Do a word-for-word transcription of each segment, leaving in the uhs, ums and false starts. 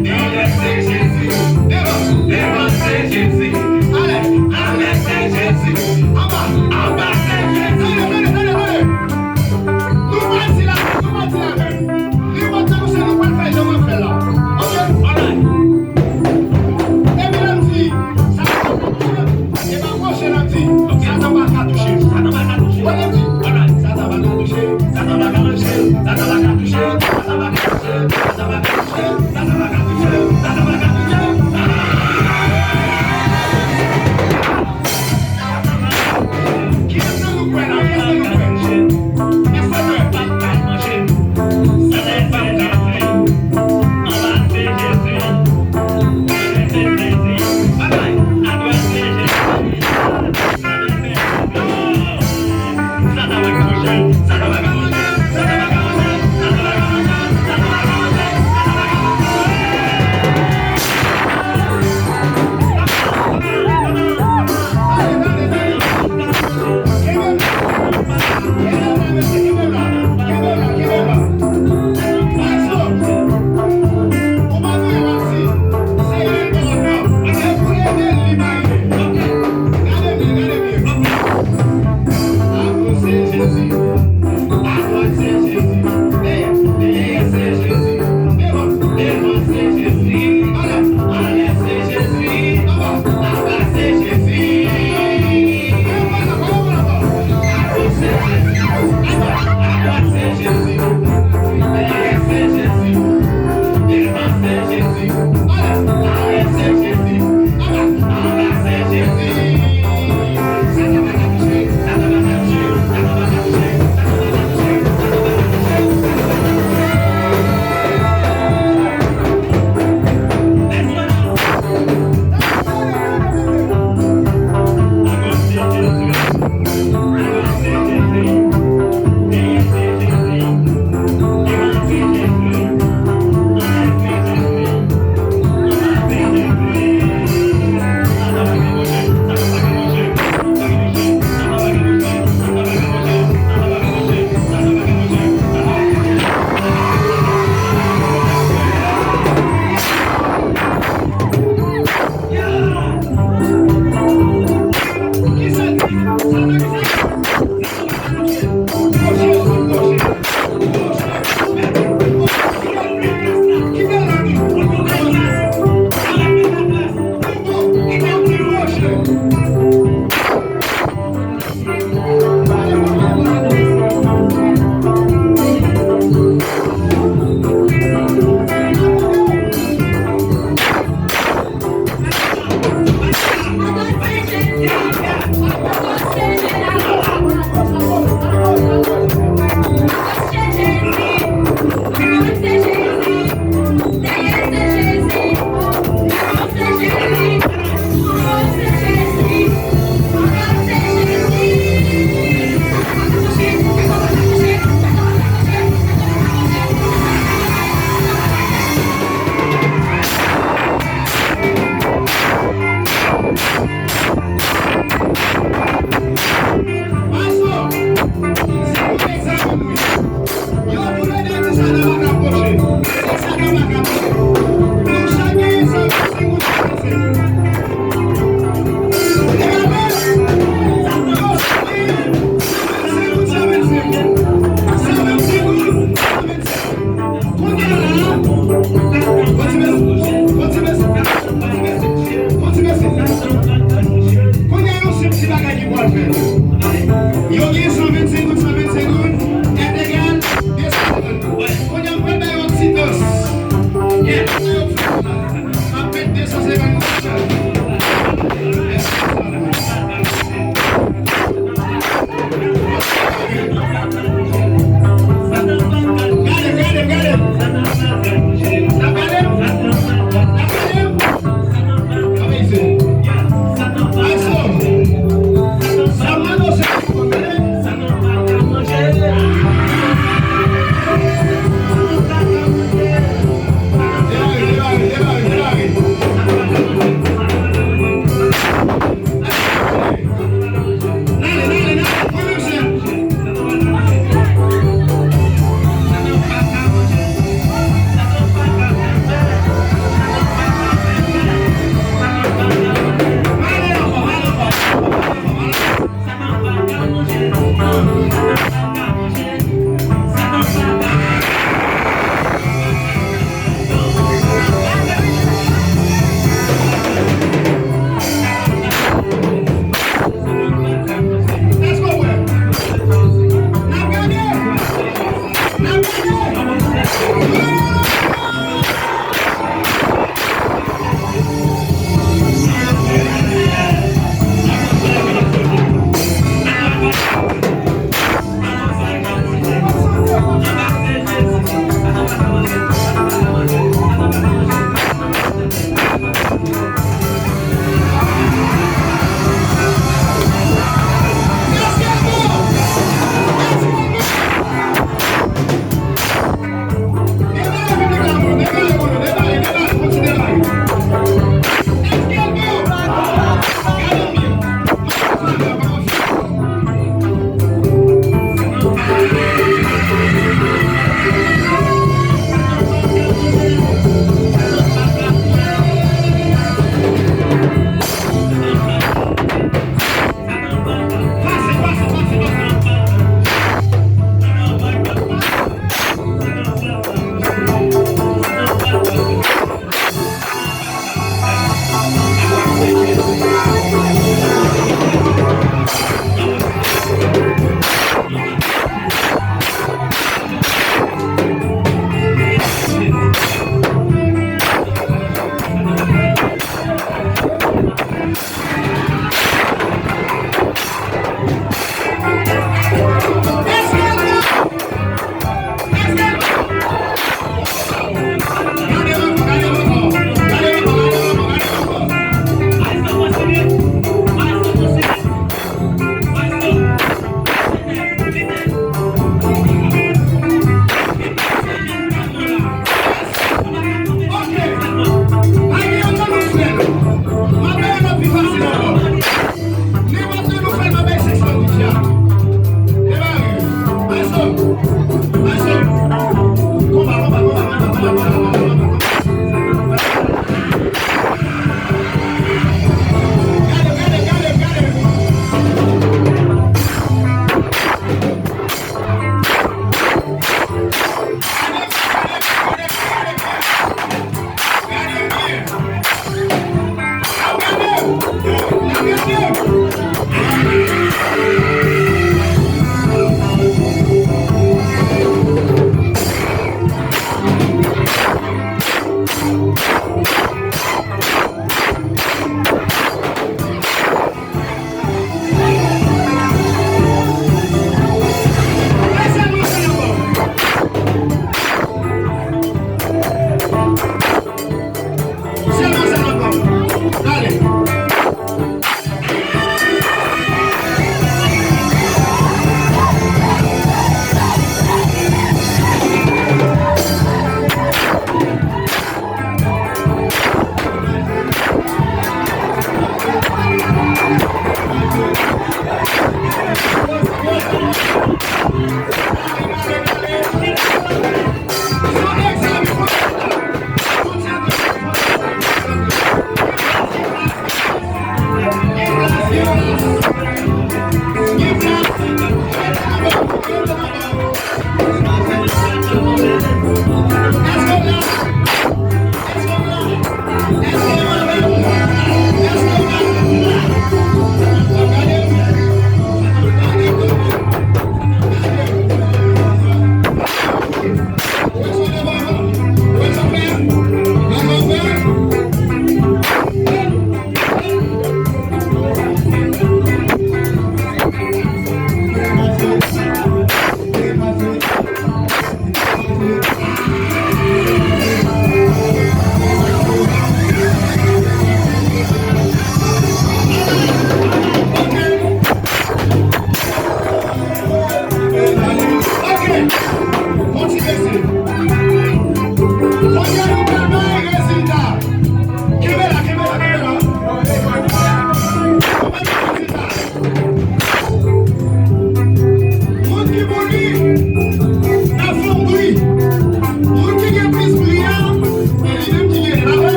Dèyè se Jezi. Devan, devan se Jezi. Alè, alè se Jezi. Anba, anba se Jezi. Tande, tande, tande, tande. Nou pati la, nou pati la menm. Li mwen te nou se nou pral fè jan mwen fè la. Ok, alright. Epi lè m di, sa va touche. E pa pwoche lè m di, Satan pa ka touche. Satan pa ka touche. Wè lè m di, alright. Satan pa ka touche. Satan pa ka touche. Satan pa ka touche. Satan pa ka touche. Satan pa ka touche. Satan pa ka touche. Satan pa ka touche. Kiyès nan nou kwè la? Kiyès nan nou kwè? Èske nou kwè?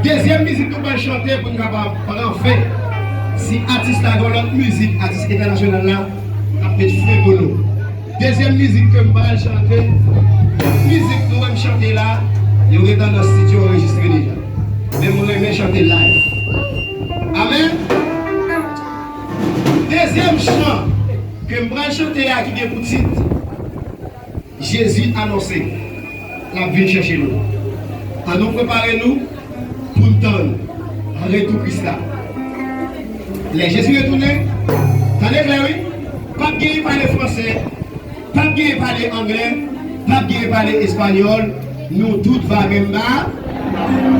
Dezyèm mizik nou pral chante pou n kapab pran fen. Si atis la gen lòt mizik, atis entènasyonal la, ap met fen pou nou. Dezyèm mizik ke m pral chante, tout mizik nou wè m chante la, yo gentan nan estidyo anrejistre deja. Men mwen renmen chante live. Amèn. Dezyèm chan ke m pral chante a ki gen pou tit Jezi anonse l ap vin chèche nou. Ann nou prepare nou pou n tann retou Kris la. Lè Jezi retounen, tande klè wi, p ap genyen pale fransè, p ap genyen pale anglè, p ap genyen pale espanyòl, nou tout va menm ba.